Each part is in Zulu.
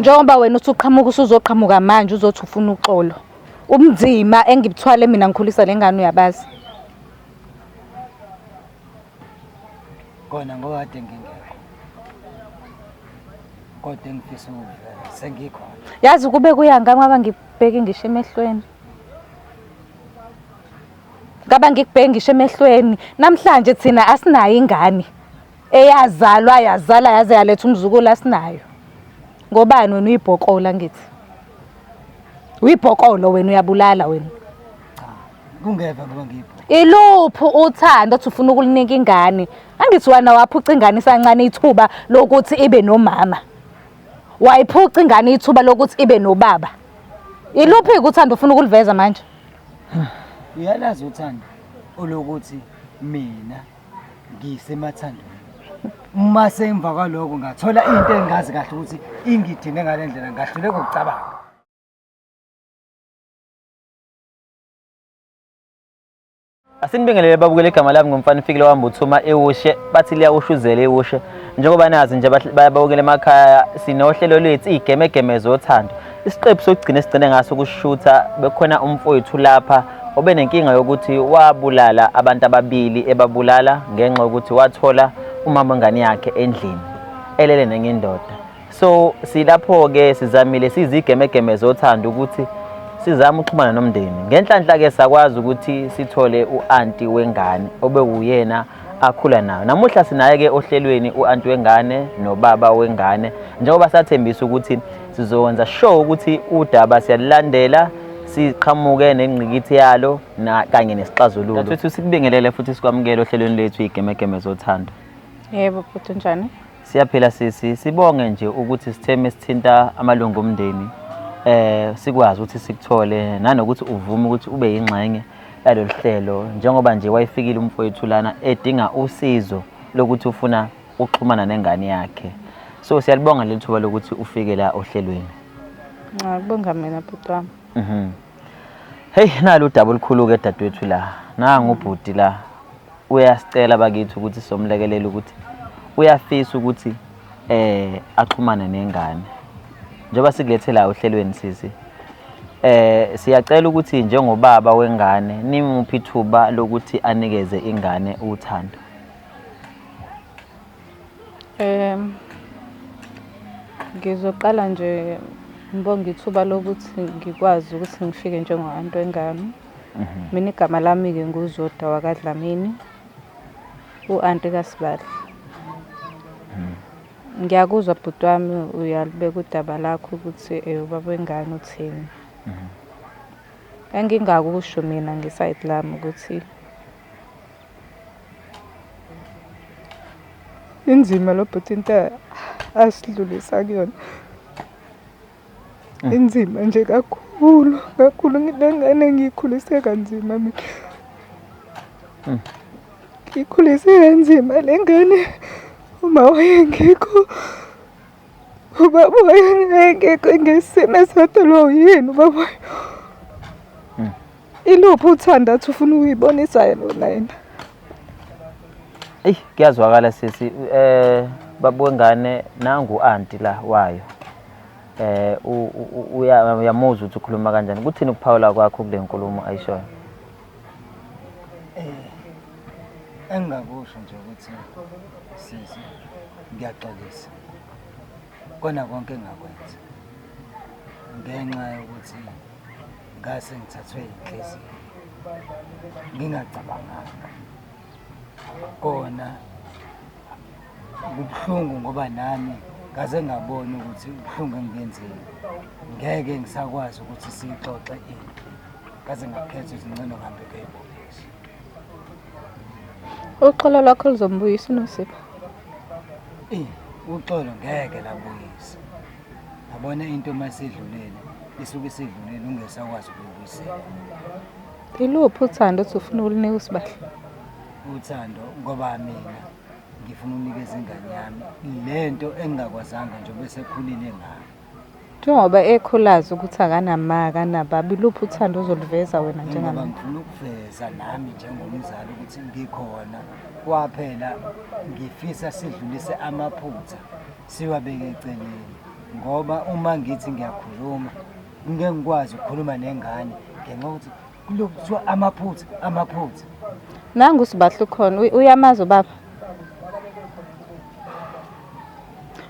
Njengoba wena usuqhamuka usuzoqhamuka manje uzothi ufuna uxolo. Ubunzima engibuthwale mina ngikhulisa le ngane uyabazi. Kona ngoba kade ngingekho. Kodwa engifisa ukuvela sengikhona. Yazi kube kuya ngami ngaba ngibheke ngisho emehlweni. Ngaba ngikubheke ngisho emehlweni. Namhlanje thina asinayo ingane eyazalwa yazala yaze yaletha umzukulu asinayo. Ngobani wena uyibhokola ngithi? Uyibhokolo wena uyabulala wena. Cha, kungeva ngoba ngiyibhokola. Iluphi uthando othi ufuna ukulinika ingane? Angithi wena waphuca ingane isancane ithuba lokuthi ibe nomama. Wayiphuca ingane ithuba lokuthi ibe nobaba. Iluphi uthando ufuna ukuliveza manje? Uyalazi uthando olokuthi mina ngisemathandweni. Uma semva kwaloko ngathola into engazi kahle ukuthi ingidine ngale ndlela ngahluleka ukucabanga. Asinibingelele babukele igama lami ngumfana ufikile wambuthuma ewushe bathi liyawushuzela ewushe njengoba nazi nje bayabukela emakhaya sinohlelo lwethu igemegeme zothando isiqephu sokugcina esigcine ngaso ukushutha bekhona umfowethu lapha obenenkinga yokuthi wabulala abantu ababili ebabulala ngenxa yokuthi wathola umama wengane yakhe endlini elele nenye indoda. So silapho-ke sizamile siyizigemegeme zothando ukuthi sizame ukuxhumana nomndeni. Ngenhlanhla-ke sakwazi ukuthi sithole u-anti wengane obekuwuyena akhula nayo. Namuhla sinaye-ke ohlelweni u-anti wengane nobaba wengane njengoba sathembisa ukuthi sizokwenza sure ukuthi udaba siyalulandela siqhamuke nengqikithi yalo na kanye nesixazululo. Dadewethu sikubingelele futhi sikwamukele ohlelweni lwethu igemegeme zothando. Yebo bhuti unjani? Siyaphila sisi, sibonge nje ukuthi sitheme sithinta amalungu omndeni sikwazi ukuthi sikuthole nanokuthi uvume ukuthi ube yingxenye yalolu hlelo njengoba nje wayefikile umfowethu lana edinga usizo lokuthi ufuna ukuxhumana nengane yakhe. So siyalibonga leli thuba lokuthi ufike la ohlelweni. Ngiyabonga mina bhuti wami. Mhm. Hey nalo udaba olukhulu ke dadewethu la. Nangu ubhuti la. Uyasicela bakithi ukuthi somlekelela ukuthi uyafisa ukuthi axhumane nengane. Njengoba sikulethe la ohlelweni sisi. Siyacela ukuthi njengobaba wengane nimuphi ithuba lokuthi anikeze ingane uthando. Ngizoqala nje ngibonge ithuba lokuthi ngikwazi ukuthi ngifike njengo-anti wengane. Mina igama lami-ke nguZodwa wakaDlamini, u-anti kaSibali. Ngiyakuzwa bhuti wami uyalibeka udaba lakho ukuthi ubaba wengane uthini. Engingakusho mina ngesayidi lami ukuthi inzima lo bhuti into asidlulisa kuyona. Inzima nje kakhulu kakhulu le ngane ngiyikhulise kanzima mina. Ngiyikhulise kanzima le ngane uma wayengekho ubaba wayengekho ngesimo esadalwa uyena ubaba wayo. Iluphi uthando athi ufuna ukuyibonisa yena yena? Eyi kuyazwakala sisi baba wengane nangu anti la wayo. Uyamuzwa ukuthi ukhuluma kanjani. Kuthini ukuphawula kwakho kule nkulumo ayishoyo? Engingakusho nje ukuthi sisi ngiyaxolisa kona konke engakwenza ngenxa yokuthi ngase ngithathwe inhliziyo ngingacabanganga. Kona kubuhlungu ngoba nami ngaze ngabona ukuthi ubuhlungu engibenzile ngeke ngisakwazi ukuthi siyixoxe into ngaze ngakhetha ukuthi ngcono ngihambe ngiyoyibonisa. Uxolo lwakho luzombuyisa uNosipho. Uxolo ngeke labuyisa. Yabona into uma isidlulile isuke isidlulile ungesakwazi ukuyibuyisela. Iluphi uthando othi ufuna ukulinika uSibahle? Uthando ngoba mina ngifuna ukunikeza ingane yami lento engingakwazanga njengoba esekhulile ngayo. Njengoba ekhulaza ukuthi akanama akanababa, iluphi uthando ozoluveza wena Ngoba njengamanje? ngifuna ukuveza nami njengomzali ukuthi ngikhona kwaphela ngifisa sidlulise amaphutha siwabeke eceleni. Ngoba uma ngithi ngiyakhuluma ngeke ngikwazi ukukhuluma nengane ngenxa yokuthi kulokhu kuthiwa amaphutha amaphutha. Nangu uSibahle ukhona uyamazi ubaba.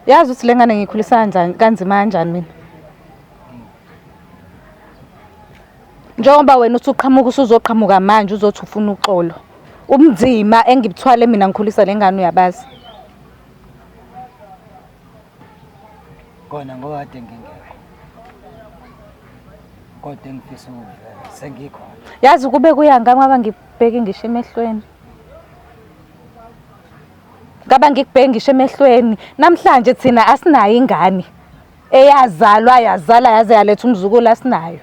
Yazi ukuthi le ngane ngiyikhulisa kanjani kanzima kanjani mina. Njengoba wena usuqhamuka usuzoqhamuka manje uzothi ufuna uxolo. Ubunzima engibuthwale mina ngikhulisa le ngane uyabazi. Kona ngoba kade ngingekho. Kodwa engifisa ukuvela sengikhona. Yazi kube kuya ngami ngaba ngibheke ngisho emehlweni. Ngaba ngikubheke ngisho emehlweni. Namhlanje thina asinayo ingane eyazalwa yazala yaze yaletha umzukulu asinayo.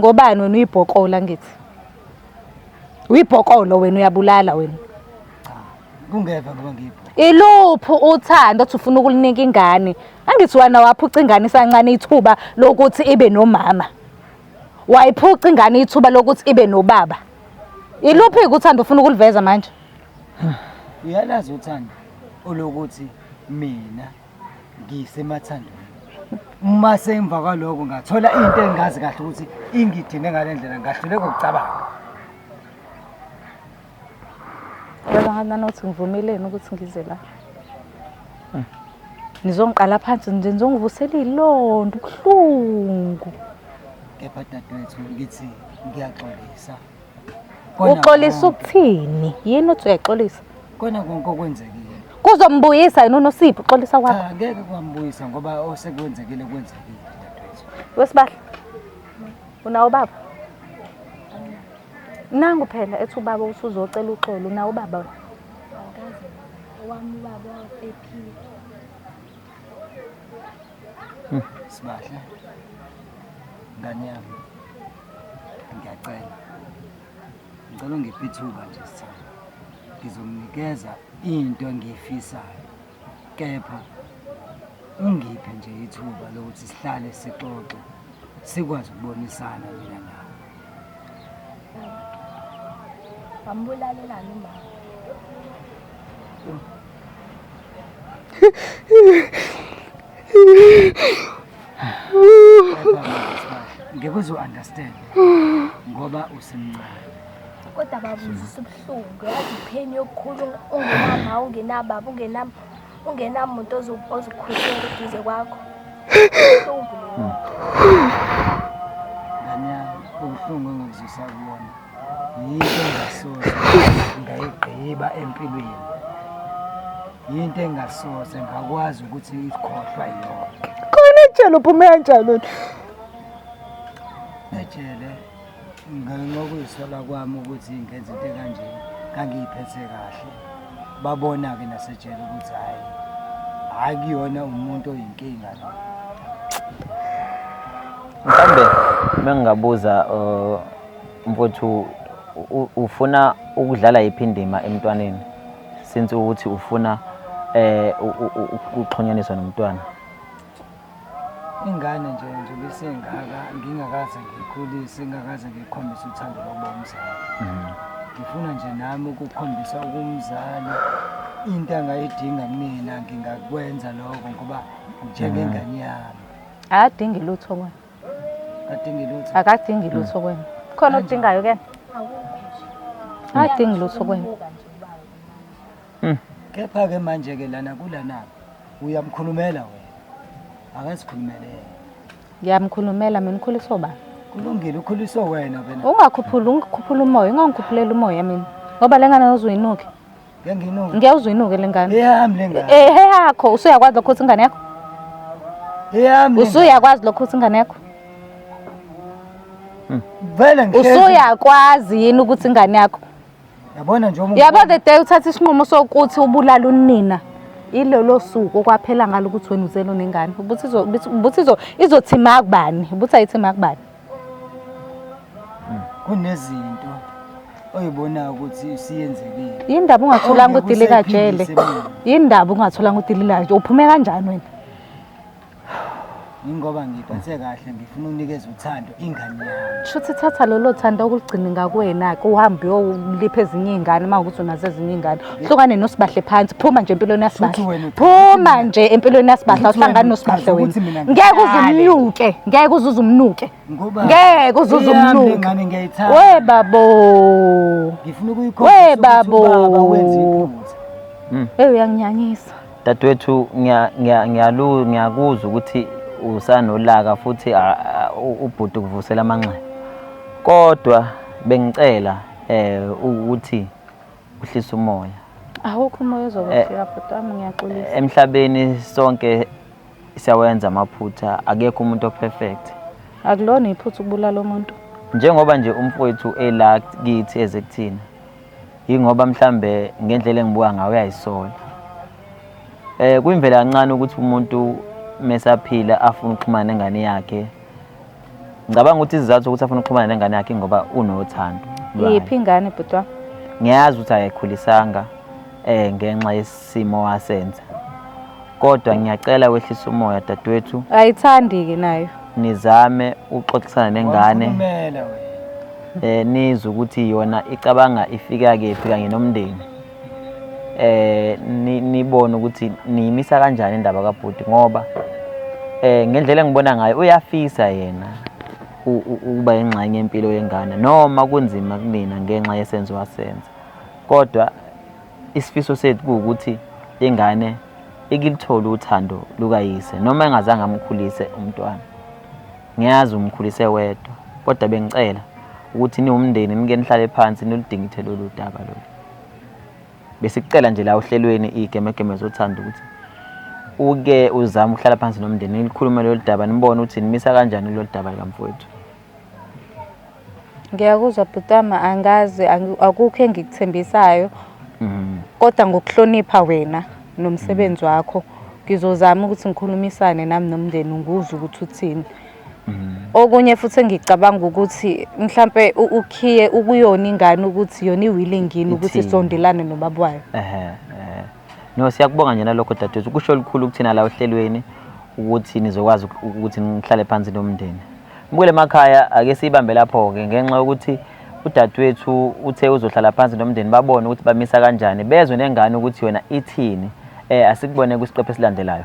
Ngobani wena uyibhokola ngithi? Uyibhokolo wena uyabulala wena. Cha, kungeva ngoba ngiyibhokola. Iluphi uthando othi ufuna ukulinika ingane? Angithi wena waphuca ingane isancane ithuba lokuthi ibe nomama. Wayiphuca ingane ithuba lokuthi ibe nobaba. Iluphi uthando ufuna ukuliveza manje? Uyalazi uthando olokuthi mina ngisemathandweni. Uma semva kwaloko ngathola into engazi kahle ukuthi ingidine ngale ndlela ngahluleka ukucabanga. Baba ngathi nanothi ngivumeleni ukuthi ngize la. Nizongiqala phansi nje nizongivusela ilonda ubuhlungu. Kepha dadewethu ngithi ngiyaxolisa. Uxolisa ukuthini? Yini uthi uyaxolisa? Kona konke okwenzekile. Kuzombuyisa yini uNosipho uxolisa kwakho? Cha ngeke kwambuyisa ngoba osekwenzekile kwenzekile dadewethu. Wesibahle. Unawo baba? Nangu phela ethi ubaba usuzocela uxolo unawo ubaba wena. Angikaze owami ubaba ephila. Sibahle. Ngane yami. Ngiyacela. Ngicela ungiphe ithuba nje sithando. Ngizomnikeza into engiyifisayo. Kepha ungiphe nje ithuba lokuthi sihlale sixoxe sikwazi ukubonisana mina nawe. Wambulalelani umama? Ngeke uze understand ngoba usemncane. Kodwa baba uzwisa ubuhlungu yazi ipheni yokukhula ungenama ungenababa ungenama ungenamuntu ozokukhusela eduze kwakho. Ubuhlungu leyo. Ngane yami ubuhlungu engikuzwisa kubona yinto engasoze ngayigqiba empilweni. Yinto engasoze ngakwazi ukuthi ikhohlwa yona. Khona ejele uphume kanjani wena? Ejele ngenxa yokuyisola kwami ukuthi ngenza into ekanje ngangiyiphethe kahle. Babona-ke nasejele ukuthi hhayi hhayi kuyona umuntu oyinkinga lo. Mhlawumbe mengingabuza mfowethu ufuna ukudlala yiphi indima emntwaneni since ukuthi ufuna eh ukuxhunyaniswa nomntwana? Ingane nje njengoba isengaka ngingakaze ngiyikhulise ngingakaze ngiyikhombise uthando lokuba umzali. Ngifuna nje nami ukukhombisa ukumzali into angayidinga kumina ngingakwenza lokho ngoba njengengane yami. Akadingi lutho kwena. Akadingi lutho. Akadingi lutho kwena. Khona okudingayo kena? Akadingi lutho kwena. Kepha-ke manje-ke lana kulana uyamkhulumela wena. Akazikhulumele yena. Ngiyamkhulumela mina ukhuliswa ubani? Kulungile ukhuliswe wena wena. Ungakhuphuli ungikhuphula umoya, ungangikhuphuleli umoya mina. Ngoba le ngane uzuyinuke. Ngeke nginuke. Ngeke uzuyinuke le ngane. Eyami le ngane. Eh yakho usuyakwazi lokho ukuthi ingane yakho? Eyami. le ngane. Usuyakwazi lokho ukuthi ingane yakho? Vele ngihlezi. Usuyakwazi yini ukuthi ingane yakho? Yabona nje uma Yabo the day uthatha isinqumo sokuthi ubulala unina ilolo suku okwaphela ngalo ukuthi wena uzele unengane ubuthi izo ubuthi izo izothi makubani ubuthi ayithi makubani kunezinto oyibonayo ukuthi isiyenzekile. Yindaba ungatholanga Ongeke udilika jele useyiphindise mina. Yindaba ungatholanga udilika nje uphume kanjani wena? Yingoba ngiyiphathe kahle ngifuna ukunikeza uthando ingane yami. Shuthi thatha lolo thando okuligcine ngakuwena-ke uhambe uyolipha ezinye iy'ngane uma ukuthi unazo ezinye iy'ngane. Hlukane noSibahle phansi, phuma nje empilweni yaSibahle. Shuthi wena Phuma nje empilweni yaSibahle, Shuthi wena awuhlangani noSibahle uchaza wena. ukuthi mina Ngeke uze ngiqale. umnuke, ngeke uze uze umnuke. Ngoba Ngeke uze uze eyami le umnuke. ngane ngiyayithanda. We babo. Ngifuna We ukuyikhombisa ukuthi babo. ubaba wenza iphutha. Hey uyanginyanyisa. Dadewethu ngiyakuzwa ukuthi usanolaka futhi ubhuti ukuvusela amanxeba. Kodwa bengicela ukuthi uhlise umoya. Awukho umoya ozokwefika bhuti wami ngiyaxolisa. Emhlabeni sonke siyawenza amaphutha, akekho umuntu operfect. Akulona iphutha ukubulala umuntu. Njengoba nje umfowethu ela kithi eze kuthina, yingoba mhlambe ngendlela engibuka ngayo uyayisola. Kuyimvela kancane ukuthi umuntu mesaphila afune ukuxhumana nengane yakhe. Ngicabanga ukuthi isizathu sokuthi afune ukuxhumana nengane yakhe ngoba unothando lwayo. Yiphi ingane bhuti wami? Ngiyazi ukuthi akayikhulisanga ngenxa yesimo wasenza. Kodwa ngiyacela wehlise umoya dadewethu. Ayithandi-ke nayo. Nizame ukuxoxisana nengane. Wakhulumela wena. Nizwe ukuthi yona icabanga ifika kephi kanye nomndeni. Nibone ukuthi niyimisa kanjani indaba kabhuti ngoba ngendlela engibona ngayo uyafisa yena ukuba ingxenye yempilo yengane noma kunzima kunina ngenxa yesenzo wasenza. Kodwa isifiso sethu kuwukuthi ingane ikilithole uthando lukayise noma engazange amkhulise umntwana. Ngiyazi umkhulise wedwa kodwa bengicela ukuthi niwumndeni nike nihlale phansi niludingithe lolu daba lolu. Besikucela nje la ohlelweni igemegeme zothando ukuthi uke uzame ukuhlala phansi nomndeni nikhulume lolu daba nibone ukuthi nimisa kanjani lolu daba likamfowethu. Ngiyakuzwa bhuti wami, angazi akukho engikuthembisayo. Kodwa ngokuhlonipha wena nomsebenzi wakho ngizozama ukuthi ngikhulumisane nami nomndeni nguzwe ukuthi uthini. Okunye futhi engicabanga ukuthi mhlambe ukhiye ukuyona ingane ukuthi yona iwilling yini ukuthi Ithini? isondelane nobaba wayo. No, siyakubonga nje nalokho dadewethu. Kusho olukhulu kuthina la ohlelweni ukuthi nizokwazi ukuthi nihlale phansi nomndeni. Mbukele emakhaya ake siyibambe lapho-ke ngenxa yokuthi udadewethu uthe uzohlala phansi nomndeni babone ukuthi bamisa kanjani, bezwe nengane ukuthi yona ithini. Asikubone kwisiqephu esilandelayo.